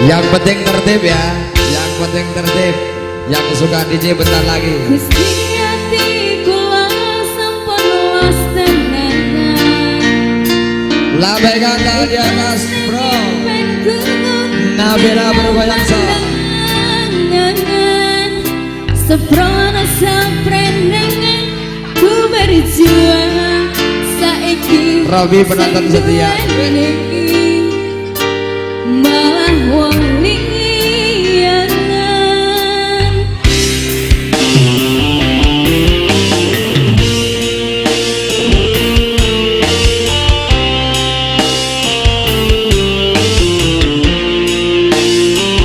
Yang penting tertib ya, yang penting tertib. Yang suka DJ bentar lagi. Gusti ati kula sampun los tenanan. Lambaikan tangan di atas, bro. Nabila bergoyang so. Seprana saprenengan ku berjuang saiki. Robi penonton setia. Malah wong liyanan.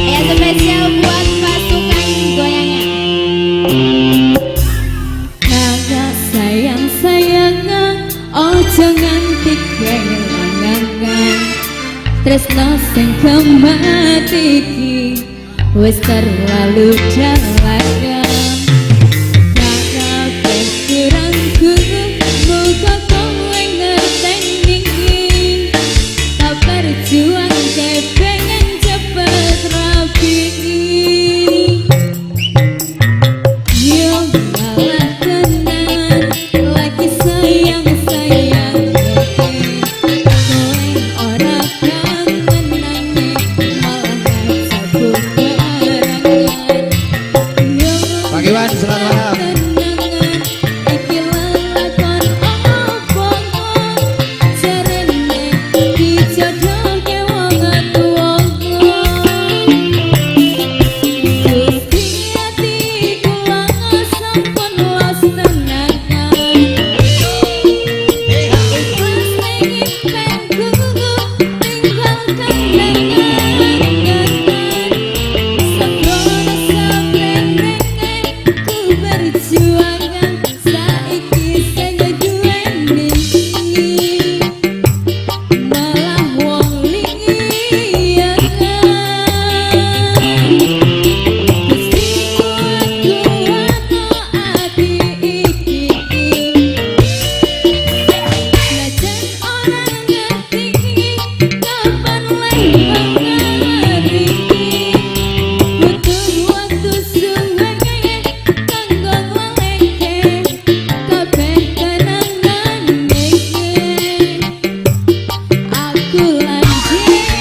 Ya, spesial buat pasukan goyangan. Kakak sayang sayangan, ojo nganti kelangan. Tresno sing kemat iki wis terlalu dalam. Kabeh kurangku muga kowe ngerteni. Tak berjuang pengen cepet rapi. Yo malah tenan lagi sayang sayang kowe ora kangen nanging malah ngajak barengan. Yo Pak Iwan, selamat malam. Tenangan iki lelakon opo jarene dijodohke wong tuwa. Gusti ati kula sampun los tenanan. Ikhlas ning impenku tinggal kenangan. Seprono saprenengan ku berjuang saiki sing duweni malah wong liyanan. Gusti kuat ati iki. Najan ora ngerti kapan lembang iki. Butuh waktu suwe kanggo nglaleke kabeh kenangan iki. Aku lan dhewe.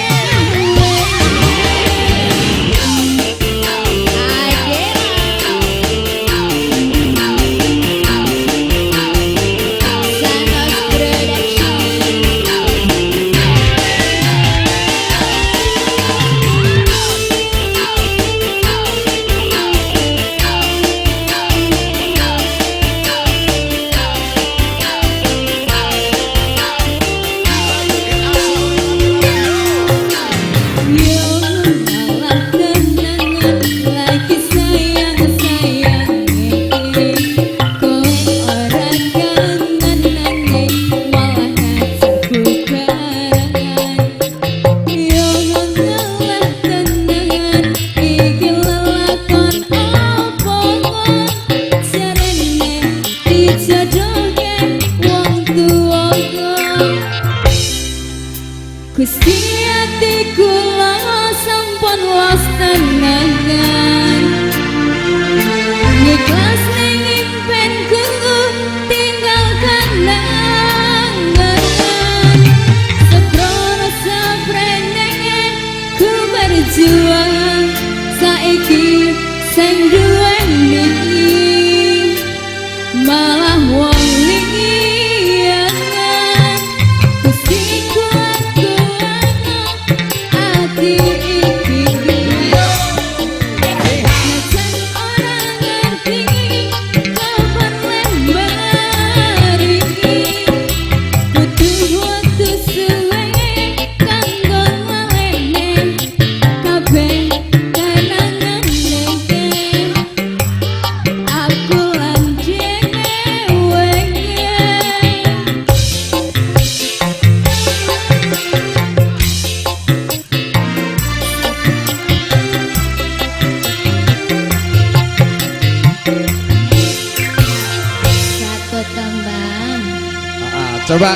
Sanos Production. Yo malah tenangan lagi sayang sayang kowe ora kangen nanging malah ngajak barengan. Yo malah tenangan iki lelakon opo jarene dijodohke wong tuwa. Gusti ati kula sampun los tenanan. Ikhlas ning impenku tinggal kenangan. Seprono saprenengan ku berjuang saiki sing duweni malah wong liyanan. Gusti kuat ati iki. Najan ora ngerti kapan lembar iki. Butuh waktu suwe kanggo nglalene kabeh kenangan iki. Aku lan dhewe. Satu tembang. Coba.